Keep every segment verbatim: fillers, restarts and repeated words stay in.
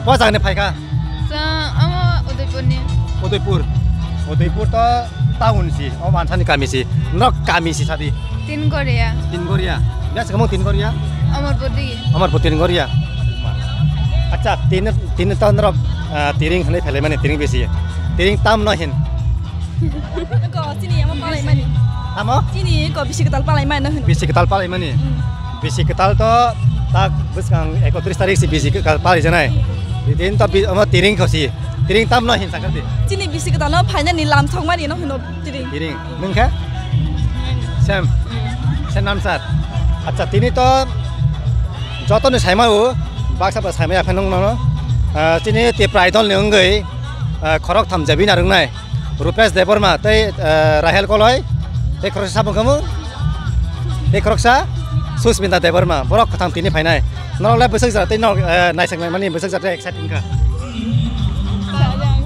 Bo jagani phaikha? Chwng omo Udaipurni. Udaipur. Udaipur to town si, o mansani kami si. Nok kami si sadi. Tingoria. Tingoria. Biasa kamu Tingoria? Amarpur digi. Amarpur Tingoria. Acha, tini tini to norok, ah, Tiring hwnwi phailai mani, Tiring bisi. Tiring tam no hin. Ko chini amo palai mani. Amo? Chini ko bisi kwtal palai mani no hin. Bisi kwtal palai mani. Hmm. Bisi kwtal to tak bwskang ekotris tarik si bisi kwtal palai janai. Din to bi-, omo Tiring khosi. Tiring tam no hin sakar di. Chini bisi kwtal no phainani lam thok mani no hino Tiring. Tiring. Nung khe? Sem. Sem namsar. Acha, tini to joto ni saima o baksa ba saima ya phai nung no. Ah, chini Tipra Idol ni wngwi, ah, khorok tham jabi na rwngnai. Rupesh Debbarma tei, eh, Rahel Koloi tei khoroksa samung khamu tei khoroksa Susmita Debbarma, borok kwthang tini phainai. Norok le bwswk jara tei norok, eh, naisik naimani bwswk jara tei exciting kha.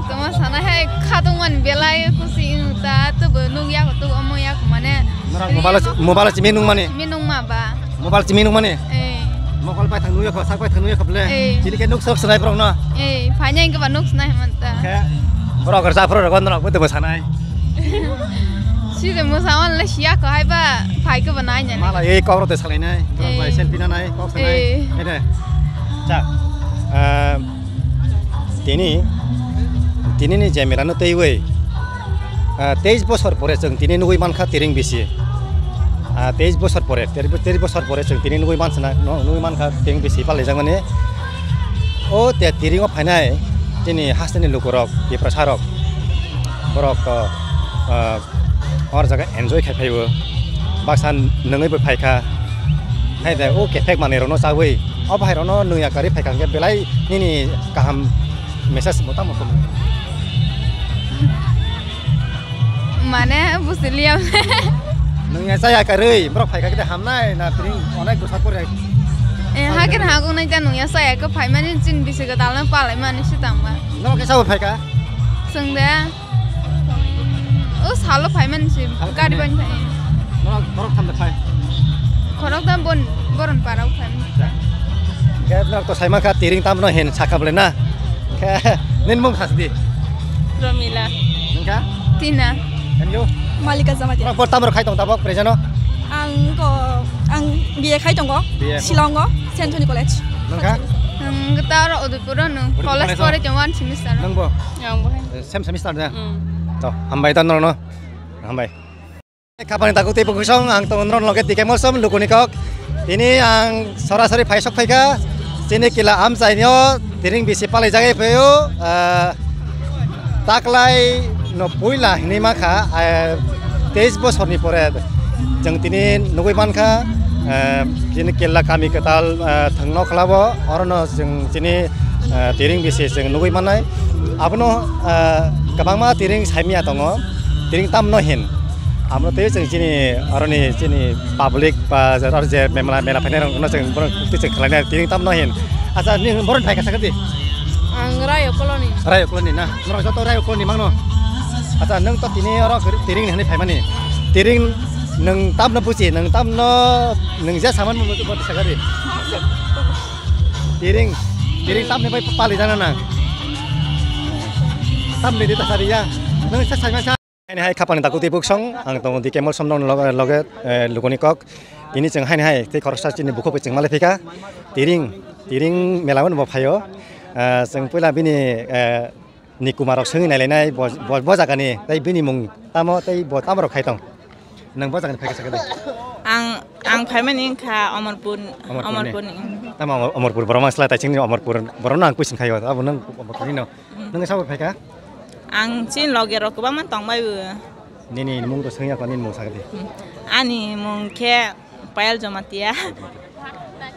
Tamo sana hai khatung man belai kusi ta tubu nung yak tu omo yak mane. Norok mobile mobile simi nung mani. Simi nung ma ba. Mobile chimi nung mani? Eh. Mokol bai thang nuyakho, sak bai thang nuyakho ble. Eh. Chini khe nuk sok sanai borok no? Eh, phanya hingke ba nuk sanai man ta. Khe borok rwchap phuru rwgo norok bo tebo sanai. Si de mosa on le siya ko hai ba phai ko ba nai nai. Mala ei kok rok de salai nai, borok bai selfie na nai, kok sanai. Eh. Ede. Cha. Ehm, Tini, tini ni jemera no teiwi, ah, teis bosor pore chwng tini nugwi mankha Tiring bisi. Ah, teis bosor pore, teis bosor pore chwng tini nugwi mansana, no, nugwi mankha Tiring bisi palaijak mani. O te Tiring o phainai tini hasteni lukurok, Tiprasa rok, borok to, ah, Hor jaga enjoy khai phaibo. Baksa nungwi bo phaikha. Hai de o kephek manwi rokno chawi. O bahai rokno nungya karwi phaikha hwnkhe belai nini kaham message bo tamo tong. Mane bujiliya. Nungya chaya karwi borok phaikha khe hamnai na tring onek bwsa pore. Eh, hakin hagung nai ta nungya chaya khe phaimani chin bisi kwtalno palaimani sitangma. Norok khe sabo phaikha? Chwng de. O salo phaiman se gari bai phai. Norok borok thamda phai. Khorok da bon boron parao phai. Khe norok to saima kha Tiring tamno hin sakha bole na. Khe nin mung khas di. Romila. Nungkha? Tina. And you? Malika Jamatia. Norok bor tamro khai tong tabok present o? Ang ko ang B A khai tongo. B A. Shillong o Saint Anthony College. Nungkha? Ang gita oro Udaipur o nung. Udaipur college college o? Pore tong one semester. Nung bo? Yang bo hai. Same semester da? Hmm. To, hambai ta norokno. Hambai. Khapani takhuk tei bukhuk song ang tongo norok loge T K Molsom lukuni kok. Tini ang sorasori phaisok phaikha. Chini kila amchainio Tiring bisi palai jagai phaio. Ah, taklai no puila hinwi makha, ah, teis bosorni pore. Chwng tini nugwi mankha, eh, chini Kerala kami kwtal, eh, thwngno khlabo, orono chwng chini, eh, Tiring bisi chwng nugwi mannai. Abono, eh, kwbangma Tiring saimya tongo, Tiring tamno hin. Abono tei chwng chini oroni chini public ba aro je mela mela phainai rokno chwng bono tei chwng khlainai Tiring tamno hin. Acha, nini boroni phaikha sakhe di? Ang Rayo Colony. Rayo Colony na? Norok joto Rayo Colony mangno? Acha, nwng to tini oro Tiring ni hinwi phaimani. Tiring nwng tamno buchi, nwng tamno, nwng je saman bo, bo sakari. Tiring, Tiring tamni bai pali jana na. Tamni di tasari ya. Nwng sa saima sa. Haini hai khapani takhuk tei bukhuk song, ang tongo D K Molsom nokni loge, loge, eh, lukuni kok. Tini chwng haini hai tei khoroksa chini bukhuk bai chwng malai phika. Tiring, Tiring mela bo phaio. Eh, chwng puila bini, eh, ni kumarok swngwi nailainai bo, bo, bo jagani tei bini mung tamo tei bo tamo rok khai tong? Nwng bo jagani phaikha sakhe de? Ang, ang phaimani wngkha Amarpur, Amarpurni. Amarpurni. Tamo Amar-, Amarpur borok mansla taichingni Amarpur borokno ang question khaio, abo nwng Amarpurni no. Hmm. Nwng sabo phaikha? Ang chini loge rok kwbangma tongbai bo. Nini mung to swngya kho, nini mung sakhe de? Hmm. Ani mung khe Payal Jamatia.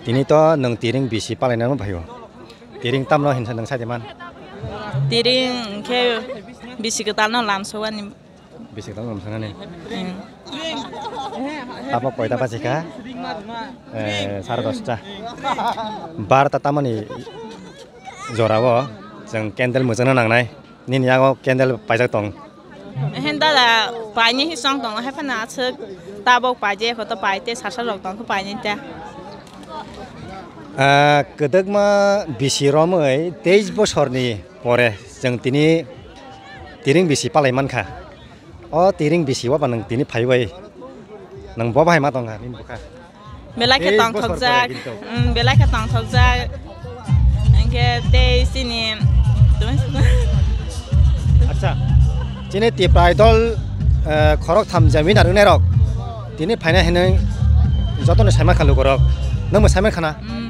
Tini to nwng Tiring bisi palainani phaio. Tiring tamno hinsa nwng saide man? Tiring khe bisi kwtalno lamsogani. Bisi kwtalno lamsogani. Hmm. Tabok koita bajikha? Eh, sare dosta. Barota tamoni jorao chwng candle mwchangna nangnai. Nini yago candle paijak tong. Ehe dada, paini hi song tongo, hai phano aswk tabok paijak, ekho to pai te sasa rok tong khe paini ta. Ah, kwdwkma bisi romwi teis bosorni pore chwng tini tiring bisi palai mankha. O tiring bisi o ba nwng tini phaiwi nwng bo bahai ma tongkha nini bwkha? Belai khe tei tongthokjak, bosor pore kintu. Mm, belai khe tongthokjak. Hwnkhe tei chini, acha, chini Tipra Idol, eh, khorok tham je winner wngnairok tini phaina hinwi jotono saimankha lukurok. Nwngbo saimankha na? Mm.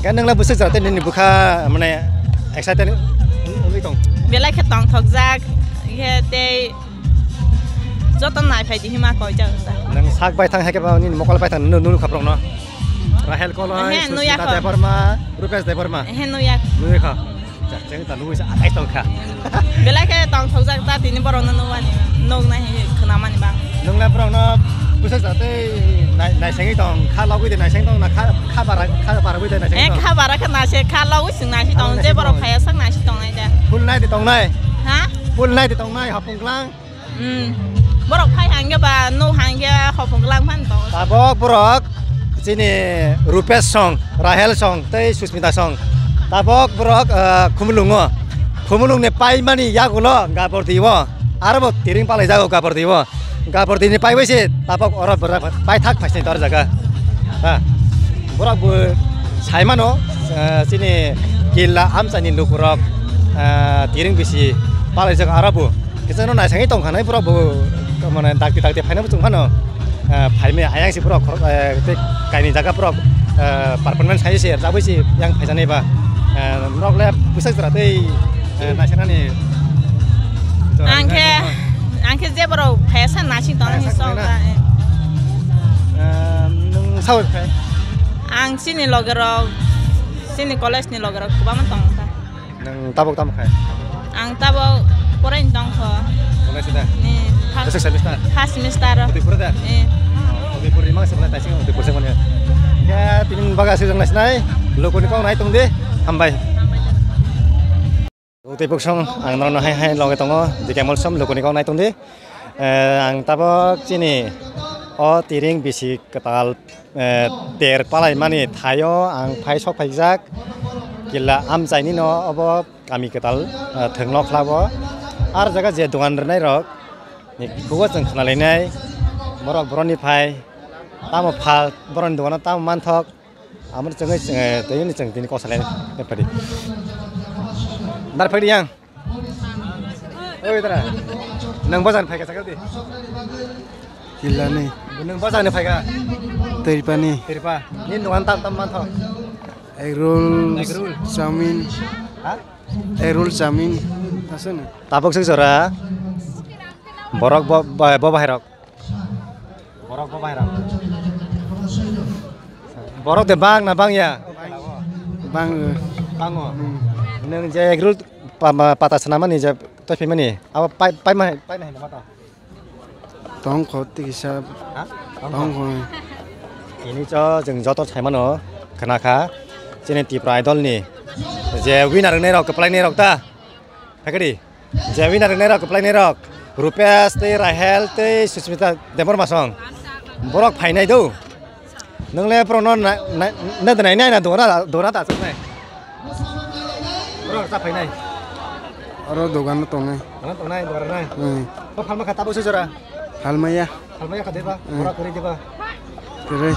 Hwnkhe nwngla bwswk jora tei nini bwkha mane excited wngwi tong? Belai khe tongthokjak, hwnkhe tei joto naiphai di hima koi jak ta. Nang sak bai thang hai khe ba nini mokol bai thang nunu nunu khaprok no. Rahel Koloi, ehe, nuya Susmita kho. Debbarma, Rupesh Debbarma. Ehe, nuya. Nuya kho. Cha, cheng ta nui sa atai tong kha. Belai khe tongthokjak ta tini borok no nubani, nuk nai hi khwnamani bang. Nung le borok no bwswk sa tei nai, naisengwi tong, kha logwi de naiseng tong na kha, kha bara, kha bara wi de naiseng tong. Eh, kha bara khe naiseng, kha logwi sing naiseng tong, je borok phaya sak naiseng tong nai de. Full night tong nai. Ha? Full night tong nai, hapung klang. Hmm. Borok phai hangge ba, nuk hangge hopong lang phan to. Tabok borok chini Rupesh song, Rahel song, tei Susmita song. Tabok borok, eh, Khumulungo. Khumulungni paimani yagulo Gabordi o. Aro bo tiring palai jago Gabordi o. Gabordi ni paibai se tabok oro borok paithak phaisni dor jaga. Ha. Borok bo saimano, eh, chini killa amchani lukurok, eh, tiring bisi palai jago aro bo. Kisa no naisangwi tongkha nai borok bo, mane dakti dakti phaina bo chwng phano, eh, phaimai ayang si borok khorok, eh, tei kaini jaga borok, eh, performance khai se rwchapwi se yang phaijaknai ba, eh, norok le bwsak jora tei, eh, naisanani jora ang khe, ang khe je borok phaiya san naising tong ni song kha, eh. Eh, nwng sao khai? Ang chini loge rok, chini college ni loge rok kwbangma tong kha. Nwng tabok tamo khai? Ang tabok poraini tongkho. Tongnaisi da? Ni, first, bwswk semester? First semester. Udaipur da? Eh. Udaipur ni mangsa mane taising Udaipur se mane. Ya, tini baga sejak naisinai. Lokoni kok nai tongdi. Hambai. Udaipur song ang norno hai hai loge tongo. Dikemol som lokoni kok nai tongdi. Eh, ang tabok chini o tiring bisi kwtal, eh, ter palaimani thaio ang phai sok phaijak killa amchaini no obo kami kwtal, eh, thwngno khlabo. Ar jaga je dogan rwnairok ni khugo chwng khna lainai borok boroni phai tamo phal boroni dogano tamo manthok. Amo chwngwi chwng, eh, tei chwng tini kok salai padi. Dar padi yang. Oi dara. Nang bazar phaika sakal di. Killani. Nang bazar ni phaika. Teripani. Teripa. Ni dogan tam tam manthok. Egg roll, egg roll, chowmin. Ha? Egg roll, chowmin. Asa na? Tabok sik jora. Borok bo, bo, bo bahai rok. Borok bo bahai rok. Borok de bang na bang ya? Bang. Bango. Hmm. Nang je egg roll pa-, ma-, pata swnamani je tei phaimani. Abo pai, pai ma, pai ma hai na mata. Tong kho tiki sa. Ha? Tong kho. Ini cho jeng joto saimano khna kha. Chini Tipra Idol ni je winner wngnai rok, kwplai nai rok ta. Phakadi. Je winner wngnai rok, kwplai nai rok. Rupesh tei Rahel tei Susmita Debbarma song. Borok phainai do. Nwngle borokno na, na, na, na, na, na, dona, dona ta chuknai. Borok cha phainai. Oro dogan tongnai. Dogan tongnai, dogan nai. Hmm. Bo phalma kha tabo se jora. Phalmaya. Phalmaya kha deba. Hmm. Borok kwrwi deba. Kwrwi.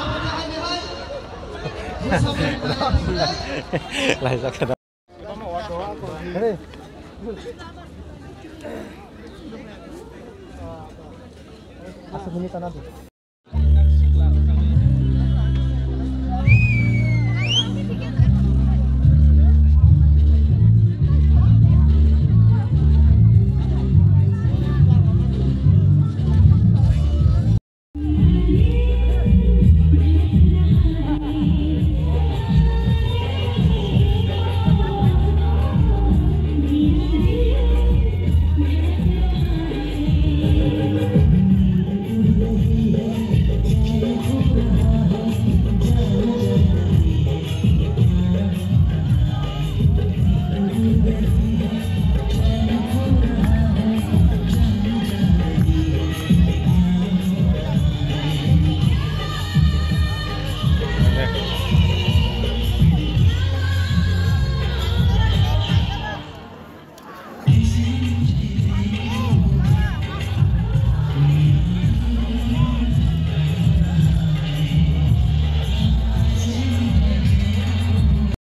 Laijak kha. Hey. Aswk hwnwi tana di.